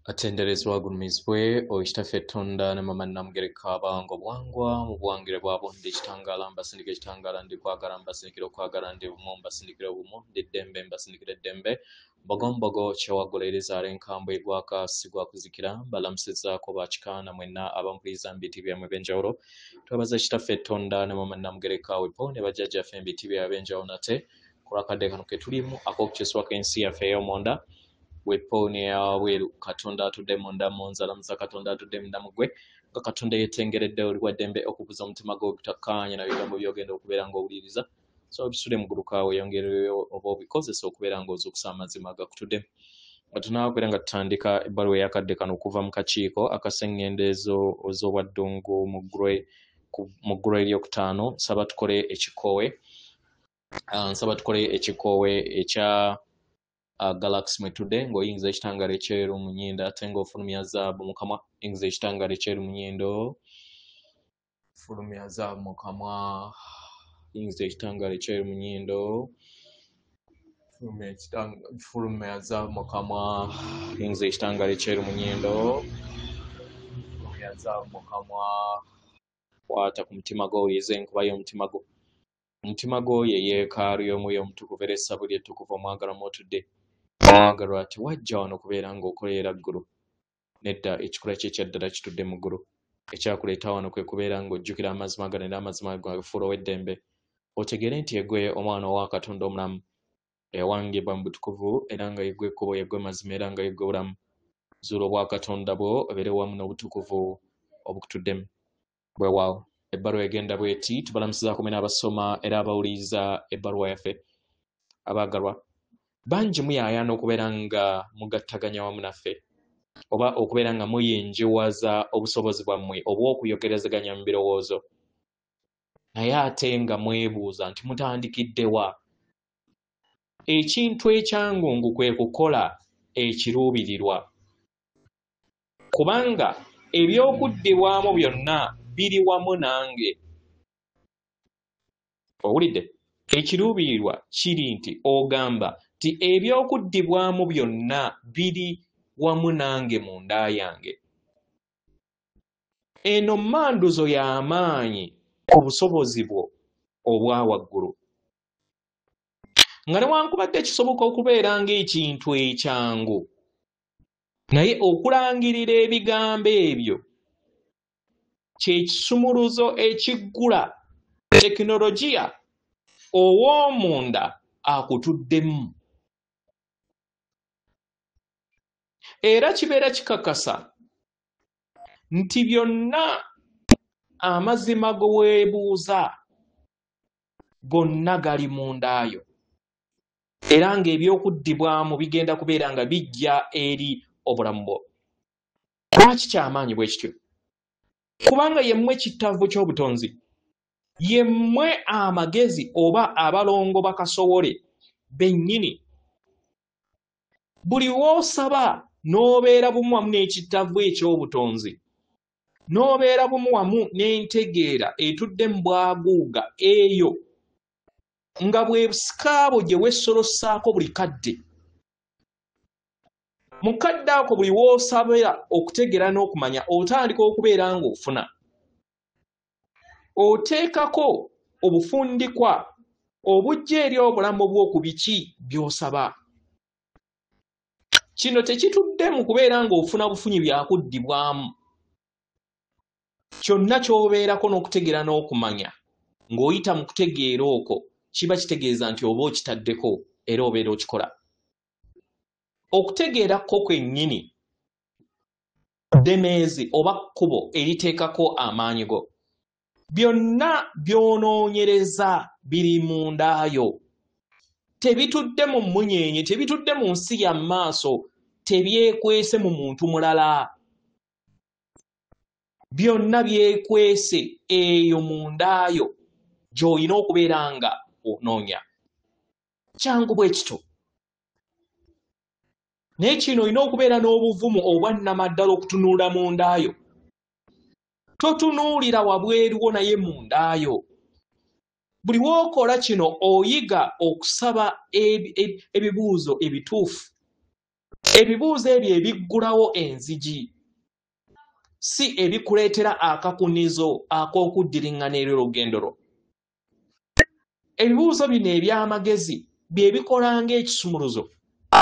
Atenderezebwa agulumizibwe oyo Kitaffe Tonda ne Maama Nnamugereka abawanga obuwangwa mu buwangire bwabwo. Ndi kitangaala mbasindika ekitangaala, ndi kwagala mbasindikira okwagala, ndi bumu mbasindikira obumu, ndi ddembe mbasindikira eddembe. Mbogombogo kyewaggula erizaala enkambwe egwaka sigwa kuzikira. Mbalamusizzaako bakikaana mwenna abampuliriza mu biti byammwe eby'enjawulo. Twebaza Kitaffe Tonda ne Maama Nnamugereka wepo ne bajjajjaffe mu biti byabwe eby'enjawulo nate ku lwakadde kano ke tulimu ak'okukyusibwako ensi yaffe ey'omunda wepo n'eyawabweru. Katonda atudde munda mu nze alamuza Katonda atudde munda mu ggwe, nga Katonda yeetengeredde oli wa ddembe okubuza omutima gwo ogutakkaanya na bigambo by'ogenda okubeera ng'owuliriza. So obisule mu guluka weeyongereyo oba obikozesa okubeera ng'ozuukusa amazima agakutuddemu. Nga tunaakubeera nga tutandika ebbaluwa ey'akadde kano okuva mu kakiiko akaseŋŋendo ez'obwaddungu mu ggulwe eryokutaano, nsaba tukole ekikoowe. Nsaba tukole ekikoowe ekya Galaxy mwetudde, ng'oyingiza ekitangaala ekyeru mu nnyindo ate ng'ofulumya zaabu mu kamwa. Yingiza ekitangaala ekyeru mu nnyindo, fulumya zaabu mu kamwa. Yingiza ekitangaala ekyeru mu nnyindo, fulumya zaabu mu kamwa. Yingiza ekitangaala ekyeru mu nnyindo, fulumya zaabu mu kamwa. Kwata ku mutima gwo, owulirize enkuba y'omutima gwo. Omutima gwo ye yeekaalu y'Omwoyo Omutukuvu era essabo lye ettukuvu omwagalwa mw'otudde. Omwagalwa tewajja wano kubeera ng'okolerera ggulu. Nedda, ekikula kye ekyaddala kitudde mu ggulu. Ekyakuleeta wano kwe kubeera ng'ojjukira amazima gano era amazima gakufuula ow'eddembe. Otegeere nti yeggwe omwana owa Katonda omulamu eyawangibwa mu butukuvu era nga yeggwe ekkubo, yeggwe mazima era nga yeggwe bulamu. Zuula obwakatonda bwo obeere wamu n'obutukuvu obukutuddemu. Weewaawo. Ebbaluwa egenda bw'eti, tubalamusizaako mwena abasoma era abawuliriza ebbaluwa yaffe. Abaagalwa, bangi muyaayaana okubeera nga mugattaganya wamu naffe oba okubeera nga muyingiwaza obusobozi bwammwe obw'okuyogerezeganya mu birowoozo, naye ate nga mwebuuza nti mutandikidde wa? Ekintu ekyangungu kwe kukola ekiruubirirwa, kubanga ebyokuddibwamu byonna biri wamu nange. Owulidde? Ekiruubirirwa kiri nti ogamba nti ebyokuddibwamu byonna biri wamu nange munda yange. Eno mmanduzo y'amaanyi ku busobozi bwo obwa waggulu. Nga newankubadde kisoboka okubeera ng'ekintu ekyangu, naye okulangirira ebigambo ebyo kye kisumuluzo ekiggula tekinologiya ow'omunda akutuddemu. Era kibeera kikakasa nti byonna amazima ge weebuuza gonna gali mundaayo, era ng'ebyokuddibwamu bigenda kubeera nga bijja eri obulamu bwo. Lwaki kyamaanyi bwe kityo? Kubanga yemmwe kittavu ky'obutonzi, yemmwe amagezi oba abalongo bakasowole bennyini. Buli w'osaba n'obeera bumu wamu n'ekittavu eky'obutonzi, n'obeera bumu wamu n'entegeera etudde mu bwaguuga eyo, nga bwe busikaabo gye weesolosaako buli kadde. Mu kadde ako buli w'osabira okutegeera n'okumanya otandika okubeera ng'ofuna. Oteekako obufundikwa obujja eri obulamu bwo ku biki by'osaba. Kino tekitudde mu kubeera ng'ofuna bufunyi byakuddibwamu. Kyonna ky'obeerako n'okutegeera n'okumanya ng'oyita mu kutegeera okwo kiba kitegeeza nti oba okitaddeko era obeera okikola. Okutegeera kwo kwennyini ddemeezi oba kkubo eriteekako amaanyi go. Byonna by'onoonyereza biri mundaayo. Tebitudde mu mmunyeenye, tebitudde mu nsi ya maaso, tebyekwese mu muntu mulala. Byonna byekwese eyo mundaayo gy'olina okubeera nga onoonya. Kyangu bwe kityo. Naye kino olina okubeera n'obuvumu obwa nnamaddala okutunuula mundaayo. Totunuulira wabweruwo naye mundaayo. Buli w'okola kino oyiga okusaba ebibuuzo ebituufu. Ebibuuzo ebyo ebiggulawo enzigi, si ebikuleetera akakunizo ak'okuddiriŋŋana eri olugendo lwo. Ebibuuzo bino eby'amagezi bye bikola ng'ekisumuluzo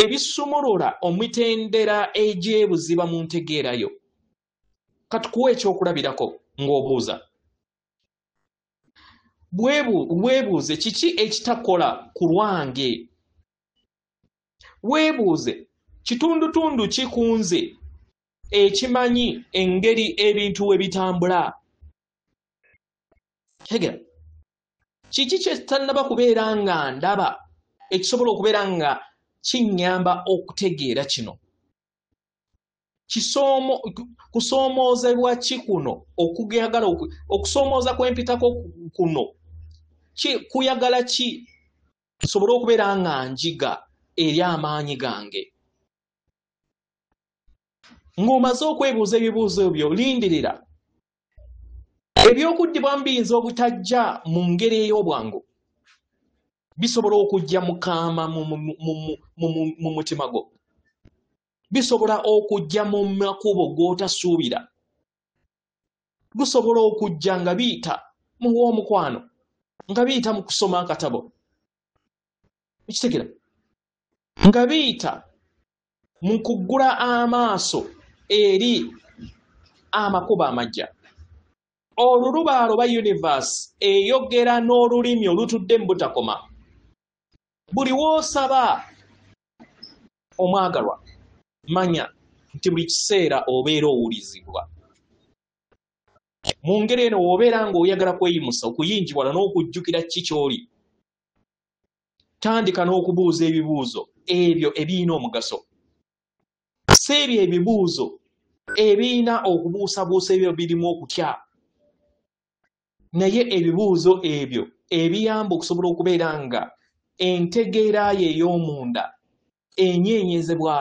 ebisumulula omitendera egy'ebuziba mu ntegeera yo. Katukuwe ekyokulabirako ng'obuuza. Weebuuze kiki ekitakola ku lwange. Weebuuze kitundutundu ki ku nze ekimanyi engeri ebintu we bitambula. Tegera. Kiki kye tannaba kubeera nga ndaba ekisobola okubeera nga kinnyamba okutegeera kino? Kusoomoozebwa ki kuno okuyagala okusoomooza kwempitako kuno kuyagala ki nsobole okubeera nga njiga eri amaanyi gange? Ng'omaze okwebuuza ebibuuzo ebyo, lindirira. Ebyokuddibwamu biyinza obutajja mu ngeri ey'obwangu, bisobola okujja mu kaama mu mutima gwo, bisobola okujja mu makubo g'otasuubira, bisobola okujja nga biyita mu w'omukwano, nga biyita mu kusoma akatabo, ekitegera, nga biyita mu kuggula amaaso eri amakubo amajja. Olulubaalo oba universe eyogera n'olulimi olutudde mu butakoma. Buli w'osaba omwagalwa, manya nti buli kiseera obeera owulizibwa. Mu ngeri eno w'obeera ng'oyagala kweyimusa, okuyinjiwala n'okujjukira ki ky'oli, tandika n'okubuuza ebibuuzo ebyo ebirina omugaso. Si ebyo ebibuuzo ebirina okubuusabuusa ebyo birimu okutya, naye ebibuuzo ebyo ebiyamba okusobola okubeera nga entegeera yo ey'omunda enyeenyezebwa.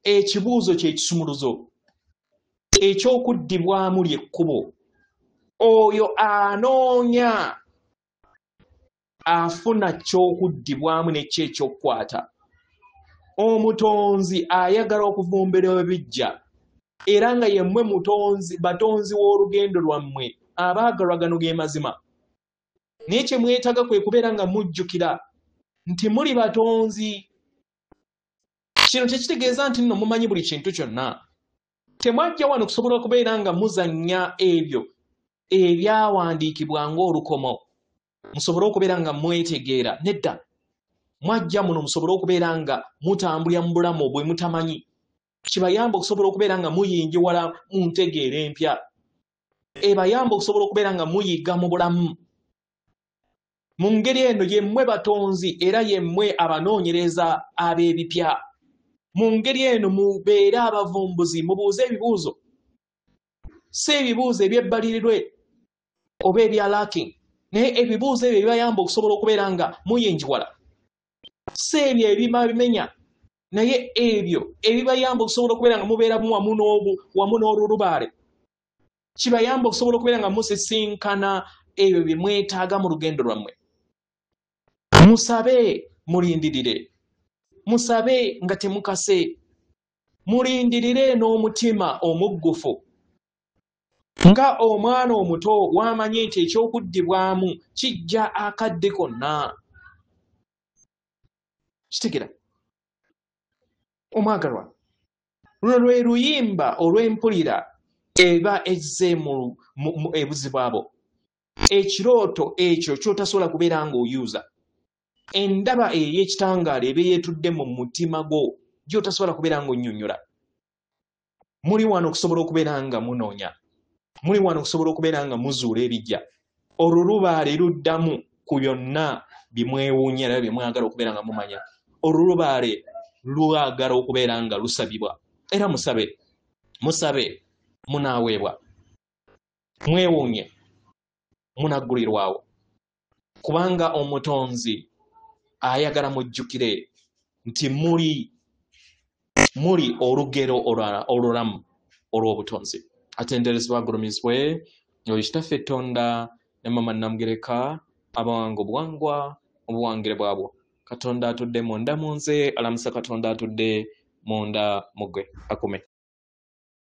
Ekibuuzo kye kisumuluzo ekyokuddibwamu ly'ekkubo. Oyo anoonya afuna ky'okuddibwamu ne ki ekyokukwata. Omutonzi ayagala okuvumbira ebijja, era nga yemmwe mutonzi batonzi w'olugendo lwammwe abaagalwa. Gano ge mazima. Naye kye mwetaaga kwe kubeera nga mujjukira nti muli batonzi. Kino tekitegeeza nti nno mumanyi buli kintu kyonna. Temwajja wano kusobola okubeera nga muzannya ebyo ebyawandiikibwa ng'olukomo musobole okubeera nga mwetegeera. Nedda, mwajja muno musobole okubeera nga mutambulira mu bulamu bwe mutamanyi, kibayamba okusobola okubeera nga muyingiwala mu ntegeera empya, ebayamba okusobola okubeera nga muyiga mu bulamu. Mu ngeri eno yemmwe batonzi era yemmwe abanoonyereza ab'ebipya. Mu ngeri eno mubeere abavumbuzi, mubuuze ebibuuzo, si ebibuuzo ebyebbalirirwe oba ebya lacking, naye ebibuuzo ebyo ebibayamba okusobola okubeera nga muyingiwala, si ebyo ebimamenya, naye ebyo ebibayamba okusobola okubeera nga mubeera wamu n'olulubaale, kibayamba okusobola okubeera nga musisinkana ebyo bye mwetaaga mu lugendo lwammwe. Musabe mulindirire, musabe nga temukase, mulindirire n'omutima omuggufu, nga omwana omuto w'amanye nti ekyokuddibwamu kijja akadde konna. Kitegera omwagalwa, luno lwe luyimba olw'empulira eba ezze mu ebuzibu abo. Ekirooto ekyo ky'otasobola kubeera ng'oyuza, endaba ey'ekitangaala eba yeetudde mu mutima gwo gy'otasobola kubeera ng'onnyonnyola. Muli wano okusobola okubeera nga munoonya, muli wano okusobola okubeera nga muzuula ebijja. Olulubaale luddamu ku byonna bye mwewuunya era bye mwagala okubeera nga mumanya. Olulubaale lwagala okubeera nga lusabibwa, era musabe, musabe munaaweebwa, mwewuunye munaggulirwawo, kubanga omutonzi ayagala mujjukire nti muli olugero olulamu olw'obutonzi. Atenderezebwa agulumizibwe oyo Kitaffe Tonda ne Mama Namugereka abawanga obuwangwa obuwangire bwabwo. Katonda atudde munda mu nze, alamusa Katonda atudde munda mu ggwe. Akume.